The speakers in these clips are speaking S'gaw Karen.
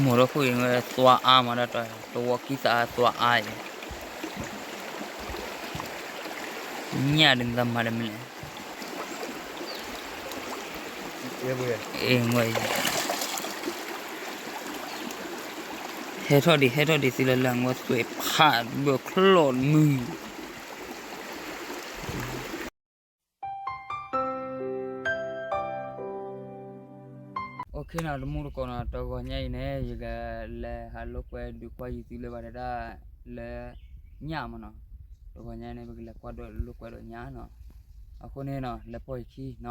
မိၢ်ဒီခိၣ်အံၤဝဲ သွါအါမးဒၣ်တၢ် တဝီခံသးအါ သွါအါအံၤ, ညၣ်ဒ်နသးမၤတမံၤလဲၣ်. အ့ ဟဲထီၣ်ဒံး ဟဲထီၣ်ဒံးသ့လၢလၢ အဝဲသွဲးဖးဘၢချီၣ်မုၢ် OK နီၤ တမူတကိးနီၤ တဂီၤညါအံၤန့ၣ် ယကလဲၤဟးလိာ်ကွဲဒုးကွၢ်ယံၤသုလၢဘၣ်တဒၣ်လၢညၣ်မးနီၤ, တဂီၤညါအံၤန့ၣ် ပကလဲၤကွၢ်ဒီးလိာ်ကွဲဒီးညၣ်နီၤ, အဃိန့ၣ်နီၤ လဲၤပိာ်ယခံနီၤ,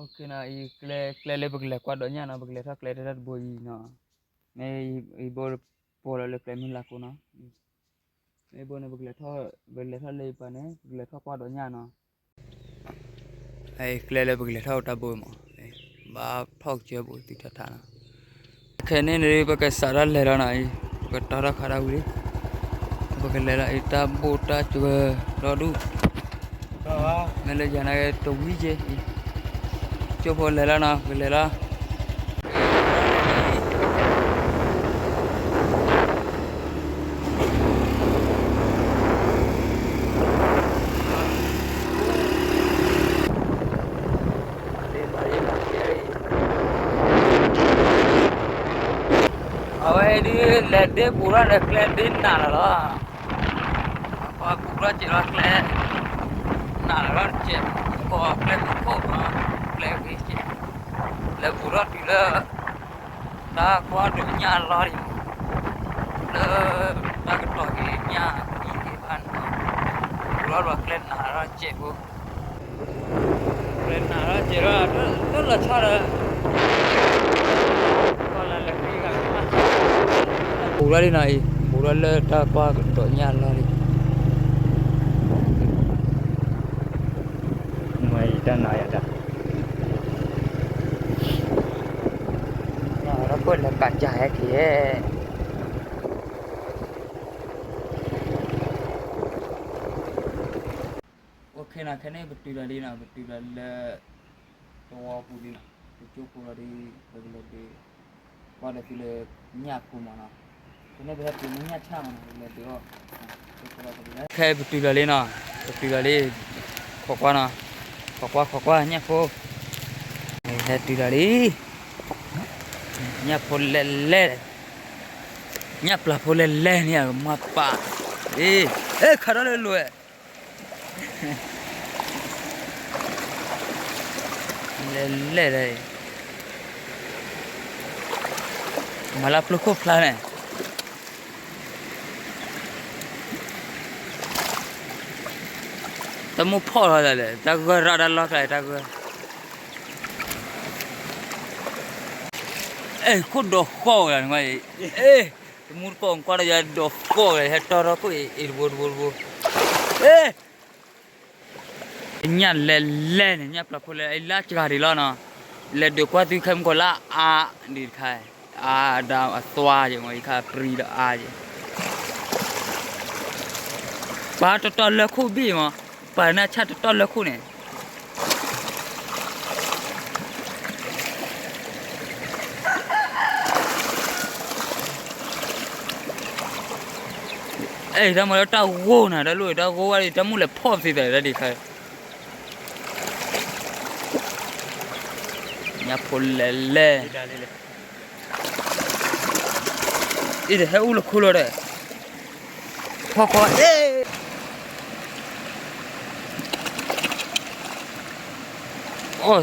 OK နီၤ အံၤကျဲလၢပကလဲၤကွၢ်ဒီးညၣ်နီၤ ပကလဲၤထီၣ်ကျဲတၢ်တဘိအံၤနီၤ, မ့ၢ်အံၤဘိပီၢ်လီၤလၢကျဲမုၢ်လၢ်ခိနီၤ, မ့ၢ်ဘိန့ၣ် ပကလဲၤထီၣ်လၢအံၤပၤန့ၣ် ပကလဲၤထီၣ်ကွၢ်ဒီးညၣ်နီၤ ကျဲလၢပကလဲၤထီၣ်တၢ်ဘိမး, ဘၣ်ဖီၣ်ကစၢၢ်ဘိသံထီၣ်ထါနီၤ, ခဲန့ၣ်န့ၣ် ပကစးထီၣ်လဲၤလီၤနီၤအံၤ, ပကတီထီၣ်ခါထီၣ်ဝံၤလံ, ပကလဲၤလီၤအံၤ တၢ်ဘိၣ်တၢ်စှၤဒီဒူၣ်, မ့ၢ်လၢယၤနာ်က့တဝံၤက့ၤအံၤ, ကၠိဖိလဲၤလီၤနီၤ ပကလဲၤလီၤ အဝဲဒ်လဲၤဒ့ပူၤထီၣ်ဒီးကျဲဒ့နးလီၤလီၤ, ပှၤပူၤထီၣ်စဲးလီၤကျဲ, နးလီၤလီၤစဲး, ကိးကျဲမုၢ်ခိၣ်မး, ကျဲဂ့ၤစဲး, လဲၤပူၤထီၣ်တုၤလၢ တၢ်ကွၢ်ဒီးညၣ်လီၤဒံး, လၢတၢ်ကတီၤက့ၤညၣ်အံၤဘၣ်န့ၣ်, ပူၤထီၣ်ဒီးကျဲနးလီၤစဲးဖိ ကျဲနးလီၤစဲးလီၤ, လၢလီၤဆီဒီး ပူၤလီၤလၢအံၤ, ပူၤထီၣ်လၢတၢ်ကွၢ်ကဒီးညၣ်လီၤလံ, မ့ၢ်တၢ်နးယၤတၢ်, ပှၤလဲၤကးကၢ်ဟဲက့ၤ OK နီၤ, ခဲန့ၣ်ပတုၤလီၤလံနီၤ, ပတုၤလီၤလၢ တဝီပူၤလံနီၤ, ပကၠိဖိလီၤဒ် ပကလဲၤဒုး ကွၢ်ဒီးသုလၢညၣ်ဖိမးနီၤ, ခဲန့ၣ်ပဟဲတုၤလၢညၣ်ဆၣ်မးနီၤ, ပကလဲၤဒုးအီၣ်, ခဲပတုၤလီၤလံနီၤ, ပတုၤလီၤလံ, ခိးကွၢ်နီၤ, ခိးကွၢ် ခိးကွၢ် ညၣ်ဖိ, ဟဲတုၤလီၤလံ, ညၣ်ဖိလဲၤလဲၤ, ညၣ်ပျၢ်ဖိလဲၤလဲၤန့ၣ် အမၤပာ်, အ့ အ့ ခးထီၣ်လၢလိၤဝဲ လဲၤလဲၤဒီး မၤလၢပျိခိၣ်ဖျါန့ၣ် တၢ်မိၣ်ဖီၣ်လီၤလဲၣ် တၢ်ဂၢၢ်ရၣ်တၢ်လီၢ်ကျါ တၢ်ဂၢၢ်, အဲ ခိၣ်ဒီးဃီၣ်ဝဲလီၤန့ၣ်, အဲ တမူတကိးကွၢ်ဒီးယၤဒီးဃီၣ်ဝဲ ဟဲတီထီၣ်ခိၣ်အံၤတဘိတဘိတဘိ, အဲ ညၣ်လဲၤလဲၤန့ၣ် ညၣ်ပျၢ်ဖိလဲၤ အလၢစှၤဒံးလီၤနီၤ, လဲၤဒုးကွၢ်သုခဲမုၢ်ကီးလၢအါဒံးတခါ, အါဒၣ်အသွါယဲမး ယခါပြံလၢအါယဲ, ပာ်တတီၢ်လၢခိၣ်ဘ့ၣ်မး, ပာ်နၢ်ဆၣ်တတီၢ်လၢခိၣ်န့ၣ် အဲ တၢ်မၤလၢတၢ်ဂိၢ်နၤ တၢ်လိၣ်တၢ်ဂိၢ်ဝဲဒီး တၢ်မုၢ်လဲၤဖီၣ်သ့သးတၢ်ဒံးခါ, ညၣ်ဖိလဲၤလဲၤ, အံၤဒီးဟဲအိၣ်လၢခိၣ်လီၤဒီး, ဖီၣ်ခီ အ့ အီၣ်သီၣ်ကွံာ်ကွံာ်ကွံာ်ကွံာ်အံၤ,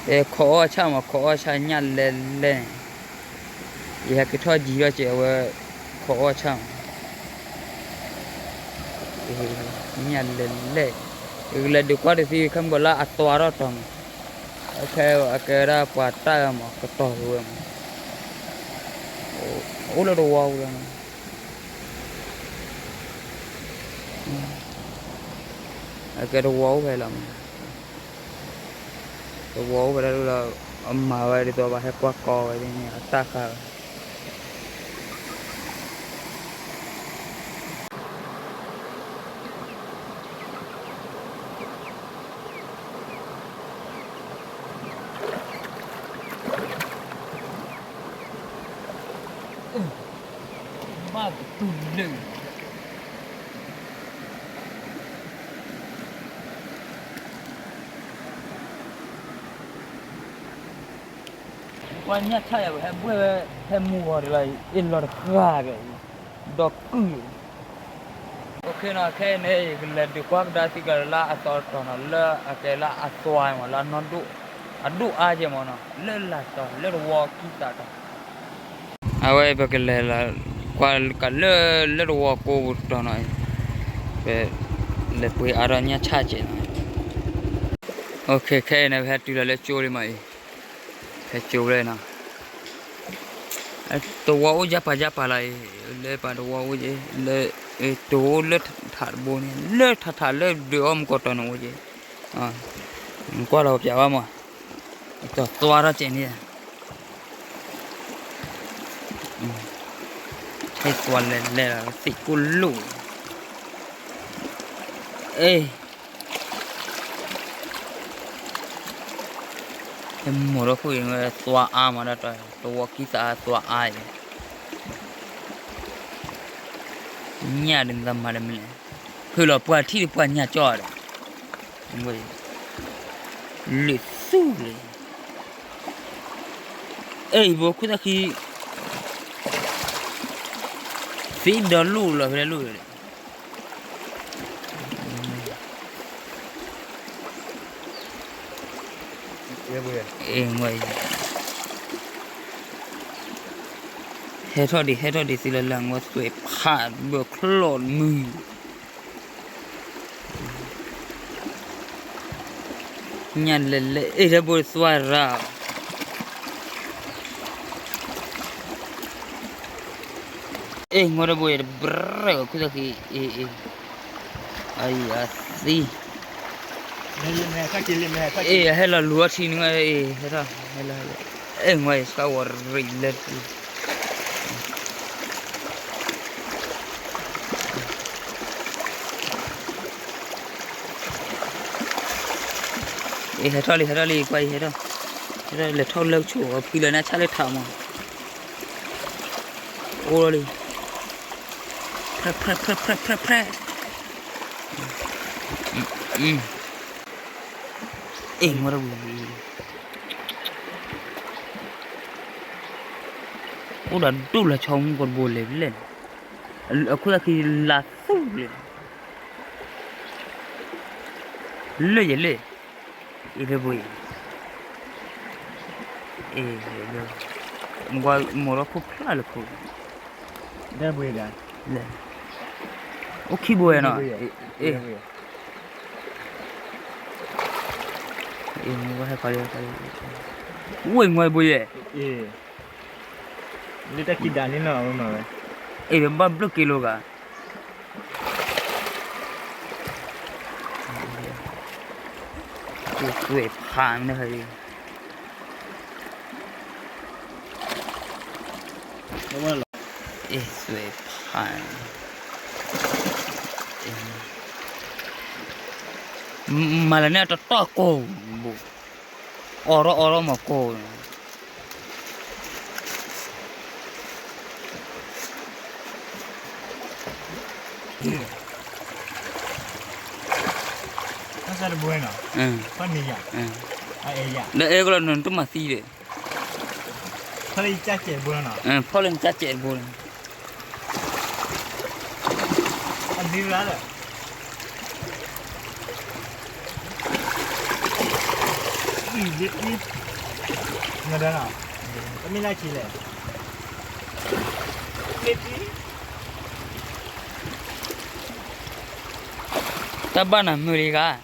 အဲ ခိးအီၣ်ဆၣ်မး ခိးအီၣ်ဆၣ်ညၣ်လဲၤလဲၤန့ၣ်, ယဟဲက့ၤထီၣ်ယံၤထီၣ်ကဲးအဝဲ, ခိးအီၣ်ဆၣ်မး, ညၣ်လဲၤလဲၤ, ယကလဲၤဒုးကွၢ်ဒီးသုခဲမုၢ်ကီးလၢအသွါထီၣ်တီၤမး, အခဲအကဲဝဲဒၣ်ပှၤတၢ်ဂၤမး ကတီၤက့ၤဝဲမး, အိၣ်လၢတဝီပူၤလီၤ, အကဲတဝီအိၣ်ဖဲလီၤမး, တဝီအိၣ်ဖဲဒၣ်လၢ အမၤဝဲဒ်သိးဘၣ်ဟဲကွၢ်ကီဝဲဒ်န့ၣ် အတၢ်ဃာ်ဝဲ. တတူၢ်လၢ ပှၤညၣ်ဆၣ်ယၤဝဲ ဟဲဘှဲၣ်ဝဲ ဟဲမူဂီၤတလီၤအံၤ အ့ၣ်လီၤတဃၣ်ကဲအံၤ ဒီးကုၢ် OK နီၤ ခဲအံၤန့ၣ် ယကလဲၤဒုးကွၢ်ကဒါသံကလၢအသီတတီၤနီၤ လၢအကဲလၢအသွါမး လၢအနီၢ်ဒိၣ် အဒိၣ်အါကဲမးနီၤ လၢလၢ်တီၤ လၢတဝီကံသးတီၤ အဝဲပကလဲၤလီၤ ကွၢ်ကလၢ လၢတဝီကိးပူၤတတီၤနီၤ ပလဲၤပှ့ၤအါထီၣ်ညၣ်ဆၣ်ကဲနီၤ OK ခဲအံၤန့ၣ် ပဟဲတုၤလီၤလၢကၠိလံမးအံၤ ဖဲကၠိဖျဲၣ်နီၤ တဝီအိၣ်ယၢ်ပာ်ယၢ်ပာ်လီၤအံၤ လၢပှၤတဝီအိၣ်က့ၤ လၢ တအိၣ်လၢထးတဘိန့ၣ် လၢထးထးလၢဒုးအီၣ်မူကီၢ်တီၤန့ၣ်အိၣ်က့ၤ ကွၢ်လီၤပျးဘၣ်မး တသွါထီၣ်ကဲန့ၣ် ဟဲသွါလဲၤလဲၤလီၤ သံးကိၣ်လိၣ် အ့ ဟဲမိၢ်ဒီခိၣ်အံၤ သွါအါမးဒၣ် တဝီကံသးသွါအါအံၤ ညၣ်ဒ်နသးမၤတမံၤလဲၣ် ဖုလီၤပှၤထံၣ်ဒီးပှၤညၣ်ကၠီဒီး လၢသူၣ်လၢ အ့ၣ် ဘိခိၣ်သၣ်ခံ သံဒီးလိၣ်လီၤဖဲလဲၣ်လိၣ်ဒီး ဟဲထီၣ်ဒံး ဟဲထီၣ်ဒံးသံလၢလၢငိသွဲးဖးဘၢချီၣ်မုၢ် ညၣ်လဲၤလဲၤ အ့ၣ် တၢ်ဘိသွါရၤ အ့ၣ် ငိတဘိယတဘြဲၣ်အီၤ ခိၣ်သၣ်ခံ အ့ၣ် အံၤအသံ အ့ၣ် အဟဲလီၤလူၤအီထံန့ၣ် အ့ၣ် ဟဲထီၣ် ဟဲလီၤ အ့ၣ် ငိအံၤ ဆှၢဝဲရံၣ်လၢ အ့ၣ် ဟဲထီၣ်လံ ဟဲထီၣ်လံ ကွၢ်အံၤ ဟဲထီၣ် ဟဲထီၣ်လဲၤထီၣ်လၢကဆိး ဖှံလၢနၢ်ဆၣ်လၢထးမး အိၣ်လီၤလံ ဖြဲဖြဲဖြဲဖြဲဖြဲ အ့ၣ် ငိတဘိ အိၣ်ဒီးဒိၣ်လၢဆီမူကီၢ်တဘိလဲၣ်လဲၣ် အခိၣ်သၣ်ခံလါသူၣ်လၢ လၢယလဲၣ် အ့ၣ် တၢ်ဘိအံၤ အ့ၣ် မိၢ်ဒီခိၣ်ဖျါလၢခိၣ် လဲၣ် အိၣ်ခံဘိဝဲနီၤ အ့ၣ် အ့ၣ် ဝ့ၢ်ငိဘိယဲၢ် လၢတၢ်ခံဒးန့ၣ်နီၤ အဝဲမၤဝဲ အ့ၣ် ဘၣ်ဘျုးက့ၤလိာ်ဂၤ သွဲးဖးန့ၣ် အ့ၣ်သွဲးဖး မၤလၢန့ၣ်တတီၢ်ကိၢ်ဘိ အိးထီၣ်အိးထီၣ်မၤကိၢ် တဘိနီၤ လၢအဲကလီၤနတမၤသံဒီး ဖီၣ်လၢနကၠဲးတဘိ တၢ်ဘၣ်နၤ မုာ်လံဂၤ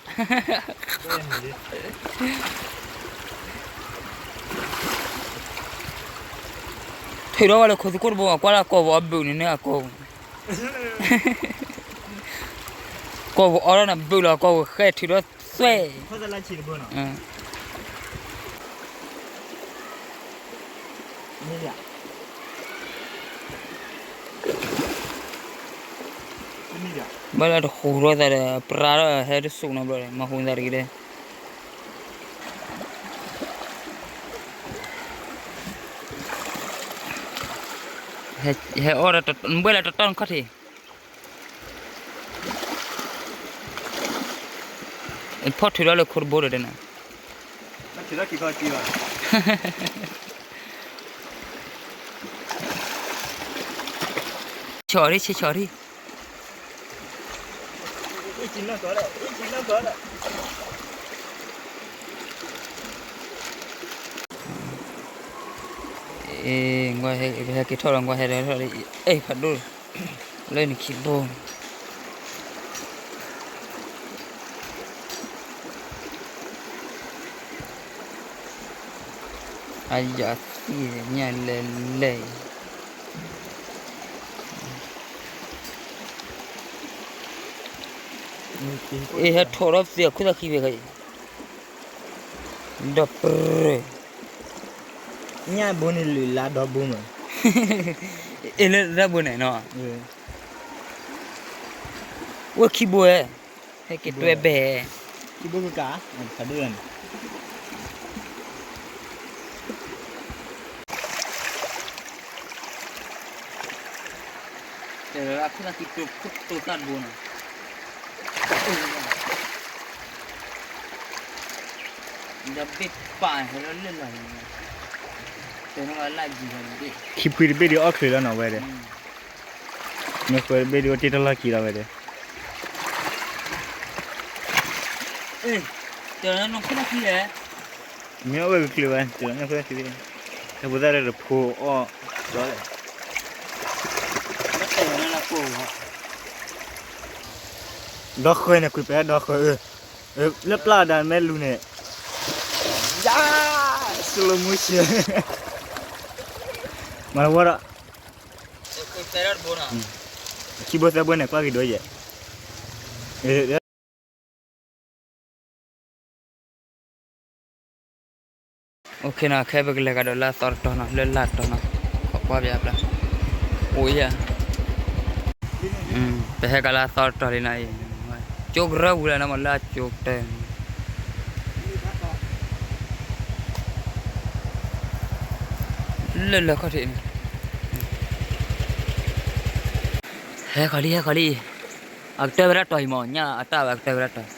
ထုးထီၣ်ဝဲလၢခိသုးခိၣ်တဘိ ကွၢ်လၢအကိာ်ပူၤအီၣ်ဘုးန့ၣ်န့ၣ်အကိာ်ပူၤ ကိာ်ပူၤအီၣ်ထီၣ်န့ၣ်ဘုးလီၤ ကိာ်ပူၤဃဲထုးထီၣ်သွဲၣ် ဘၣ်လၢတဃိးထီၣ်သးဒီး ပြးထီၣ်ဟဲတစိးနီတဘျီဒီး မၤဟူးသးတဂ့ၤဒီး ဟဲအီၣ်ဒီး နဘှဲၣ်လၢတတီၢ်နခီၣ်ထံး, ဖီၣ်ထုးဒီးလၢခိတဘိဒီးဒဲနၤ, ဆီၣ်ရံၣ် ဆီၣ်ရံၣ်, ဟဲက့ၤထီၣ်လီၤ ကွၢ်ဟဲထီၣ်လံ အဲၣ်ဖးဒိၣ်, လၢနခံဘိ အယၤသံၣ်ညါလဲၤလဲၤအံၤ, အ့ၣ် ဟဲထီၣ်ဒီးသ့ၣ်အခိၣ်သးခံဝဲခါအံၤ, ဒီးပြၢ, ညၣ်ဘိန့ၣ်လုာ်လါဒီဘိမး, အ့ၣ် လၢဒၣ်ဘိန့ၣ်နီၤ, ဝဲခံဘိဝဲ, ဟဲက့ၤတွဲဘဲ, ခံဘိကကး, ဖးဒိၣ်န့ၣ် တဲလၢအခိၣ်သၣ်ခံတိၢ်တိၢ်သၣ်တဘိနီၤ, ဒီးဘ့ၣ်ပာ်ဟဲလီၤလၢလီၤ, တဲလၢလၢ်ယံၤဟဲဘ့ၣ်, ခံဖှံတဘ့ၣ်ဒ်အီၣ်ချုးလီၤနီၤဝဲဒီး, မ့ၢ်ဃဲတဘ့ၣ်ဒ်အိၣ်တ့ၢ်တလီၢ်ခံလီၤဝဲဒီး, တဲလၢနခိၣ်သၣ်ခံလဲၣ် မ့ၢ်အဝဲကချုးဝဲ, ဟဲဖိသၣ်လၢတဖိအီၣ်, ဒီဃၢၤန့ၣ် ကွံာ်ပဲဒီဃၢၤ, လၢပျၢ်ဒၣ်မဲလူၤန့ၣ်, ယါ, slow motion, မၤဝဲဒီး, ခံဘိသၢဘိန့ၣ် ကွၢ်က့ၤဒိယဲၢ် OK နီၤ, ခဲပကလဲၤကဒီးလၢအသီတတီၤနီၤ, လၢလၢ်တတီၤနီၤ, ခိးကွၢ်ပျါပျါ, အိၣ်ယၤ, ပဟဲကလၢအသီတတီၤလံနီၤအံၤ, ကၠိကရၢဝံၤလၢနီၤ မ့ၢ်လၢအကၠိကတၢၢ်န့ၣ်, လၢလၢခီၣ်ထံးန့ၣ်, ဟဲခီလံ ဟဲခီလံ, အကတၢၢ်ဝဲဒၣ်တီၤအံၤမ့ၢ် ညၣ်အတၢ်ဝဲအကတၢၢ်ဝဲဒၣ်တီၤ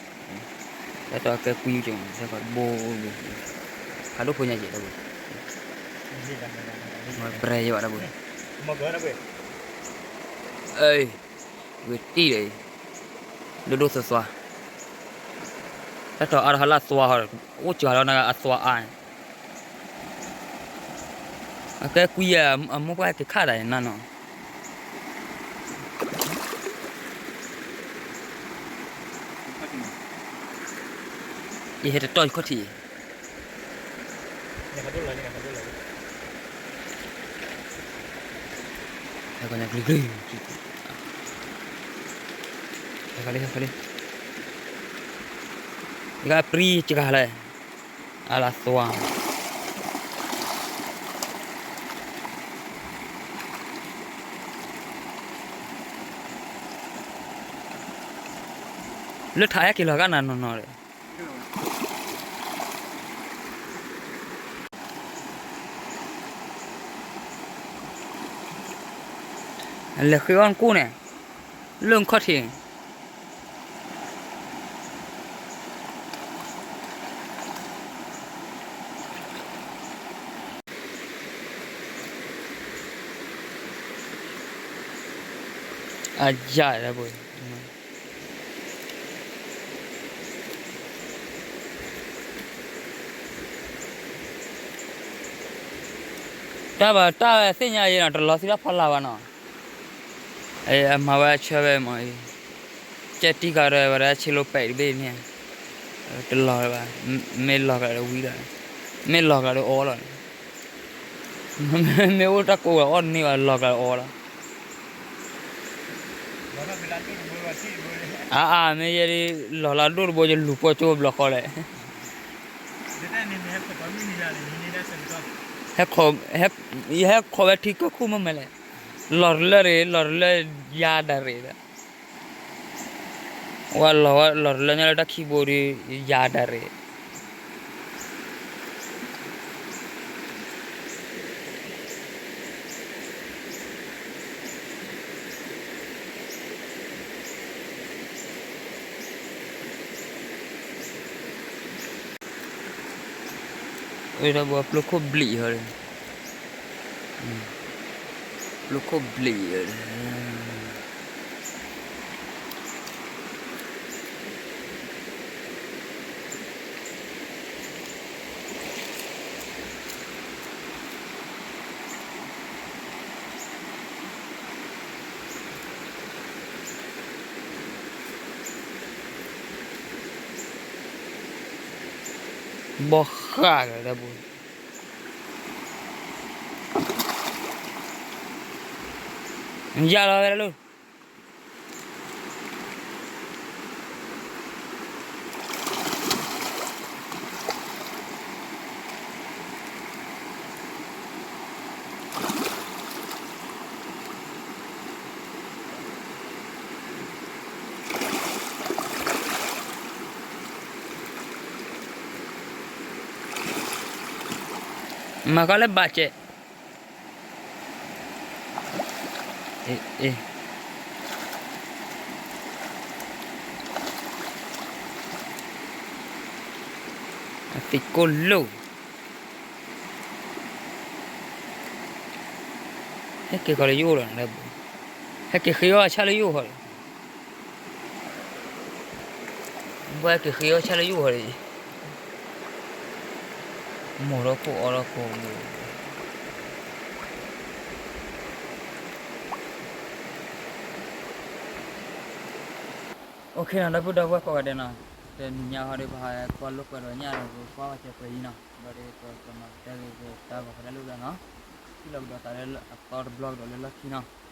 တၢ်တီၤကဲကွံက့ၤမး ဟဲခီတဘိ, ဖးဒိၣ်ဖိညါက့ၤတၢ်ဘိ, ပြဲယဘၣ်တၢ်ဘိ, အ့ၣ်, ဝံၤတံၢ်ဒီးအံၤ, ဒိၣ်ဒိၣ်သွါသွါ, တၢ်တီၤအါထီၣ်လၢအသွါဟီ, အိၣ်စှၤလီၤနၤအသွါအါန့ၣ်, အကဲကွံယဲၢ် အမိၢ်ပှၢ်က့ၤခးတၢ်အံၤနၤနီၤ ယဟဲတတီၢ်ယခီၣ်ထံး, ဟဲကီးညါကလုာ်ကလုာ်, ဟဲကီးလံ ဟဲကီးလံ, ယကပြံစှၤလဲၣ်, အါလၢသွါ လၢထးဟဲက့ၤလီၤဂာ်နၤနီၢ်နီၢ်ဒီး, လဲၤဃ့အီၣ်နကိၣ်န့ၣ်, လၢနခီၣ်ထံးန့ၣ်, အယၢ်လၢပှဲၤ, တၢ်ဘၣ်တၢ်ဝဲသ့ၣ်ညါအံၤနီၤ တလီၤသံတၢ်ဖီလာ်ဘၣ်နီၤ, အမၤဝဲအဆၢဝဲမးအံၤ, ကဲတံၢ်ကဒီးဝဲဒၣ်ဆ့လိပာ်တဘ့ၣ်န့ၣ်, တလီၤဘၣ်, မ့ၢ်လီၤကလးဒီးဝံလီၤ, မ့ၢ်လီၤကလးဒီးအီလီၤ, မ့ၢ်အိၣ်တၢ်ကိးဝဲအီၣ်တန့ၢ်ဘၣ် လီၤကလးဒီးအီလီၤ, အါအါ မ့ၢ်ယဲဒ် လီၤလၢဒိၣ်တဘိ ယလူၤပိာ်ကၠိဘျီဃီလဲၣ်, ယဟဲခိးဝဲထံကၢၢ်ခိၣ်မ့ၢ်မဲာ်လဲၣ်, လီၤတလၢရ့ၣ် လီၤတလၢယါဒၣ်ရ့ၣ်ဒီး, ဝဲလီၤဝဲလီၤတလၢညါလၢတၢ်ခံဘိဒီး ယါဒၣ်ရ့ၣ်. ဝဲဒၣ်ဘၣ်ပျိခိၣ်ဘျံးဟီဒီး, ပျိခိၣ်ဘျံး ဘီဃၣ်ကဒီး, ယၤလီၤဝဲဒၣ်လၢ မၤဃီလၢဘၣ်စဲး, အသံးကိၢ်လိာ်, ဟဲက့ၤဃီလၢယအိၣ်လီၤ, ဟဲက့ၤဃ့အီၣ်ဆၣ်လၢယအိၣ်ဃီလီၤ, ဘၣ်ဟဲက့ၤဃ့အီၣ်ဆၣ်လၢယအိၣ်ဃီလီၤ, မိၢ်ထီၣ်ခိၣ်အီထီၣ်ခိၣ်, OK နီၤ ဒီပုၢ်ဒီဝဲၢ်ကိးဂၤဒဲးနီၤ, တနံၤညါဟီဒီး ပဟးကွၢ်လိာ်ကွဲဒီးညၣ်ဒီး ပကွၢ်ဝဲစဲးပှဲၤအံၤနီၤ, ဘျီဒီး ပကမၤကတၢၢ်ဂ့ၤကတၢၢ်ဂီၤဖဲဒၣ်လၢဂၤနီၤ, ထံၣ်လီၤကဒီးသးလၢအသီတဘျီကဒီးလၢလီၢ်ခံနီၤ,